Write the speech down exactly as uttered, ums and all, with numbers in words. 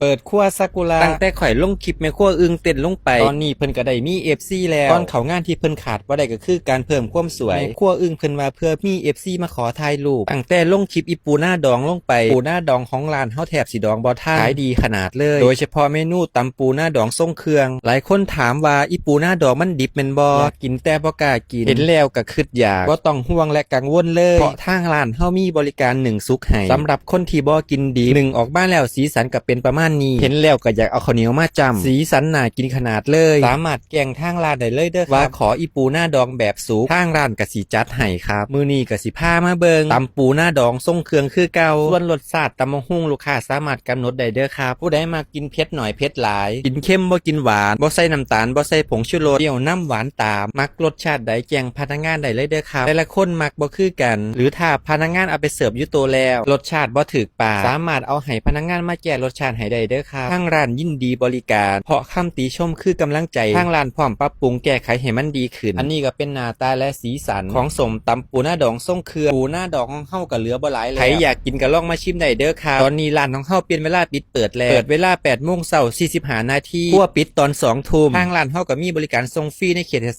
เปิดครัวซากุระ ตั้งแต่ข่อยลงคลิปแม่ครัวอึ่งเต้นลงไป ตอนนี้เพิ่นก็ได้มี เอฟซี แล้ว ก่อนเข้างานที่เพิ่นขาดบ่ได้ก็คือการเพิ่มความสวย แม่ครัวอึ่งเพิ่นว่าเพื่อมี เอฟซี มาขอถ่ายรูป ตั้งแต่ลงคลิปอีปูหน้าดองลงไป ปูหน้าดองของร้านเฮาแทบสิดองบ่ทัน ขายดีขนาดเลย โดยเฉพาะเมนูตำปูหน้าดองทรงเครื่อง หลายคนถามว่าอีปูหน้าดองมันดิบแม่นบ่ อยากกินแต่บ่กล้ากิน เห็นแล้วก็คิดอยาก บ่ต้องห่วงและกังวลเลย เพราะทางร้านเฮามีบริการนึ่งสุกให้ สำหรับคนที่บ่กินดิบ นึ่งออกมาแล้วสีสันก็เป็นประมาณนี้ เห็นแล้วก็อยากเอาข้าวเหนียวมาจ้ำ สีสันน่ากินขนาดเลย สามารถแจ้งทางร้านได้เลยเด้อครับ ว่าขออีปูหน้าดองแบบสุก ทางร้านก็สิจัดให้ครับ มื้อนี้ก็สิพามาเบิ่งตำปูหน้าดองทรงเครื่องคือเก่า ส่วนรสชาติตำบักหุ่งลูกค้าสามารถกำหนดได้เด้อครับ ผู้ใดมักกินเผ็ดหน่อยเผ็ดหลาย กินเค็มบ่กินหวาน บ่ใส่น้ำตาล บ่ใส่ผงชูรส เปรี้ยวนำหวานตาม มักรสชาติใดแจ้งพนักงานได้เลยเด้อครับ แต่ละคนมักบ่คือกัน หรือถ้าพนักงานเอาไปเสิร์ฟอยู่โต๊ะแล้ว รสชาติบ่ถูกปาก สามารถเอาให้พนักงานมาแก้รสชาติให้ได้เด้อครับ ทางร้านยินดีบริการ เพราะคำติชมคือกำลังใจ ทางร้านพร้อมปรับปรุงแก้ไขให้มันดีขึ้น อันนี้ก็เป็นหน้าตาและสีสันของส้มตำปูหน้าดองทรงเครื่อง ปูหน้าดองของเฮาก็เหลือบ่หลายแล้ว ใครอยากกินก็ลองมาชิมได้เด้อครับ ตอนนี้ร้านของเฮาเปลี่ยนเวลาปิดเปิดแล้ว เปิดเวลาแปดโมงเช้าสี่สิบห้านาที ครัวปิดตอนสองทุ่ม ทางร้านเฮาก็มีบริการส่งฟรีในเขตเทศ